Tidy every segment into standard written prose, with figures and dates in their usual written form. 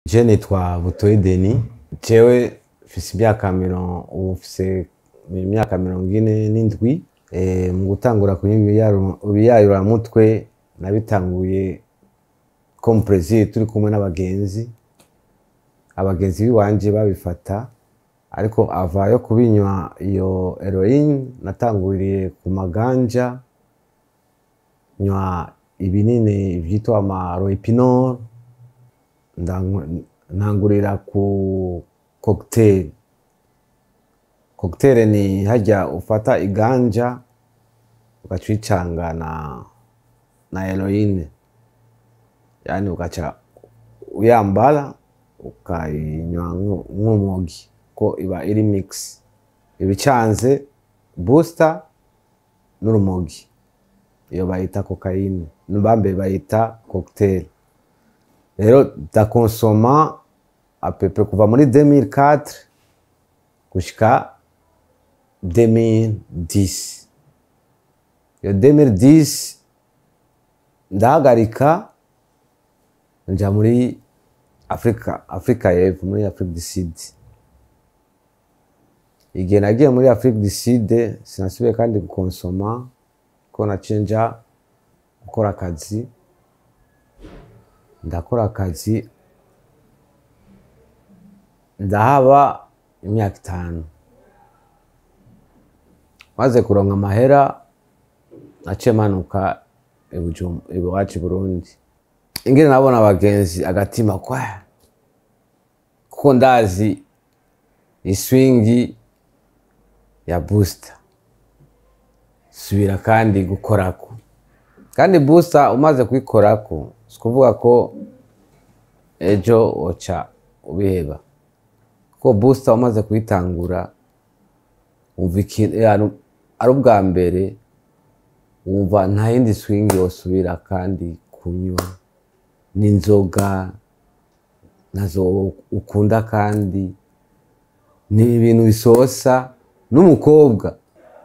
Je nitwa Butoyi Denis. Jewe mfise imyaka mirongo, ubu mfise imyaka 47. Mu gutangura kunywa ibiyayuramutwe nabitanguye comme plaisir, turi kumwe n'abagenzi. Abagenzi biwanje babifata, ariko ava yo kubinywa iyo heroine natanguriye ku maganja, nywa ibinini vyitwa ama Rohypnol, ntangurira ku cocktail. Cocktail ni harya ufata iganja ugaca uyicanga na heroine, yani ugaca uyambara ukayinywa nk'urumogi, ko iba iri mix, iba icanze booster n'urumogi. Iyo bayita cocaine, bambe bayita cocktail. Rero ndakonsoma à peu près kuva muri 2004 gushika 2010. Iyo 2010 ndahagarika, nja muri Afrika, Afrika y'Epfo, muri Afrique du Sud. Igihe nagiye muri Afrique du Sud sinasubiye kandi gukonsoma, ko naciye nja gukora akazi. Ndakora akazi, ndahaba imyaka 5. Maze kuronka amahera naciye manuka iwacu i Burundi. Ingene nabona abagenzi agatima kwa, kuko ndazi iswingi ya booster, subira kandi gukorako. Kandi booster umaze kuyikorako sikuvuga ko ejo woca ubiheba, kuko booster umaze kuyitangura wumva ikintu, yani ari ubwa mbere wumva nta yindi swing wosubira kandi kunywa, n'inzoga nazo ukunda, kandi ni ibintu bisosa. N'umukobwa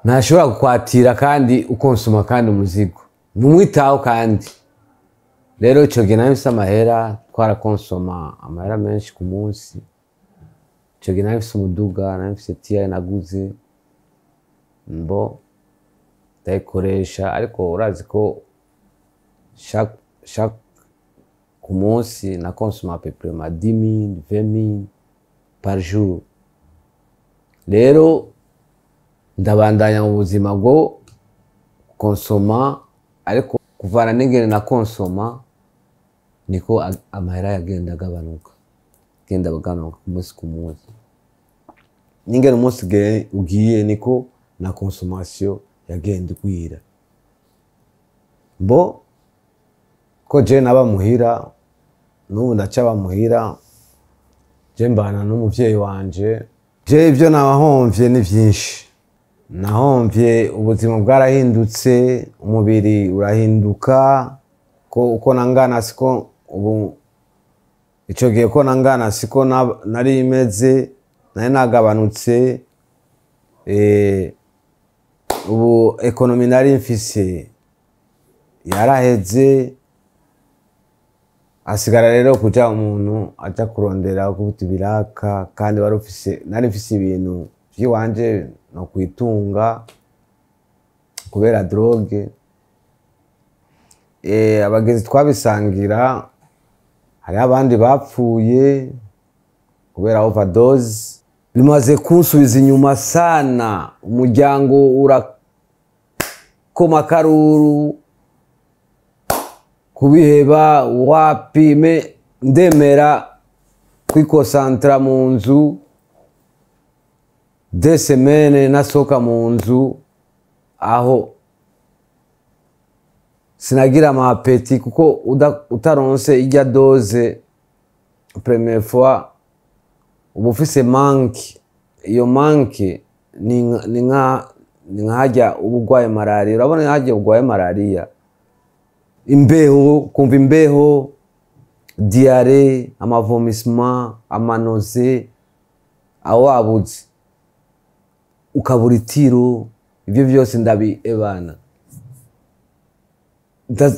ntashobora kukwatira kandi ukonsoma kandi umuzigo ntumwitaho. Kandi rero ico gihe nari mfise amahera, twarakonsoma amahera menshi ku munsi. Ico gihe nari mfise umuduga, nari mfise TI naguze, mbo ndayikoresha. Ariko urazi ko chaque ku munsi nakonsoma à peu près ma 10 000, 20 000 par jour. Rero ndabandanya mu buzima bwo konsoma, ariko kuvana n'ingene na konsoma niko amahera yagenda agabanuka, agenda agabanuka ku munsi ku munsi. N'ingene umunsi ugiye niko na consommation yagenda igwira. Bo ko je naba muhira, n'ubu ndacaba muhira, je mbana n'umuvyeyi wanje. Je ivyo nahomvye ni vyinshi. Nahomvye ubuzima bwarahindutse, umubiri urahinduka, ko uko nangana siko ubu. Ico gihe ko nangana siko nari meze, nari nagabanutse. Ubu économie nari mfise yaraheze, hasigara rero kuja umuntu aja kurondera gukubita ibiraka. Kandi wari ufise, nari mfise ibintu vy'iwanje no kwitunga kubera drogue. Abagenzi twabisangira, hariho abandi bapfuye kubera overdose. Bimaze kunsubiza inyuma sana, umuryango urakoma akaruru, kubiheba wapi. Mais ndemera kwikosantara mu nzu 2 semaines, nasohoka mu nzu, aho sinagira ama appétit, kuko utaronse irya dose première fois uba ufise manque. Iyo manque ni nka harya uba urwaye malariya. Urabona harya urwaye malariya, imbeho, kumva imbeho, diarrhée, ama vomissements, ama nausées, aho wabuze ukabura itiro. Ibyo byose ndabi ebana,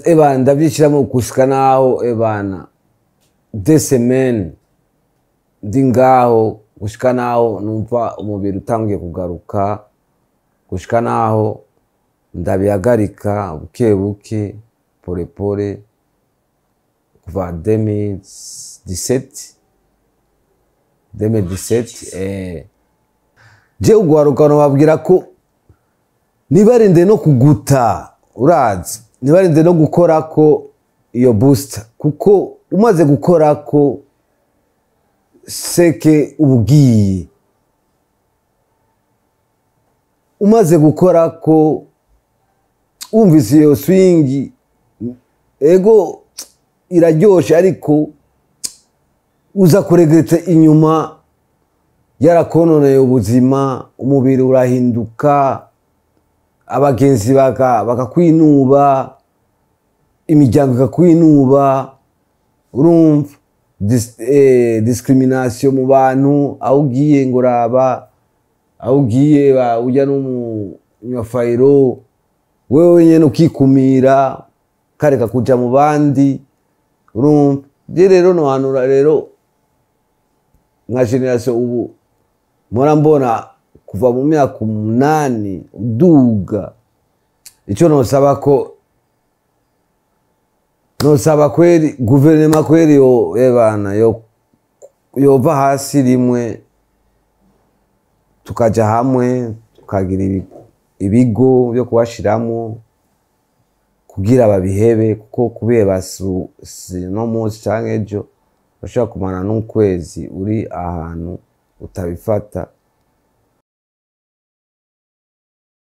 ebana ndabyishyiramo gushika naho ebana 2 semaines. Ndi ngaho gushika naho numva umubiri utanguye kugaruka, gushika naho ndabihagarika buke buke, pole pole, kuva 2017 2017. Je ugwaruka nobabwira ko nibarinde no kuguta, urazi, nibarinde no gukorako iyo booster, kuko umaze gukorako seke ubugiye, umaze gukorako wumvise iyo swing, ego iraryoshe, ariko uza kuregreta inyuma, yarakononeye ubuzima, umubiri urahinduka, abagenzi bakakwinuba, imiryango ikakwinuba, urumva discrimination mu bantu, aho ugiye ngo raba aho ugiye ujya n'umunyafayiro, wewe nyene ukikumira, kareka kuja mu bandi, urumva. Je rero nohanura rero nka génération ubu mpora mbona kuva mu myaka 8 uduga, icyo nosaba ko nosaba kweri guverinoma kweri yo ebana yo yova hasi rimwe, tukaja hamwe, tukagira ibigo byo kubashiramo kugira babihebe, kuko kubera si no munsi canke ejo, bashobora kumara n'ukwezi uri ahantu utabifata.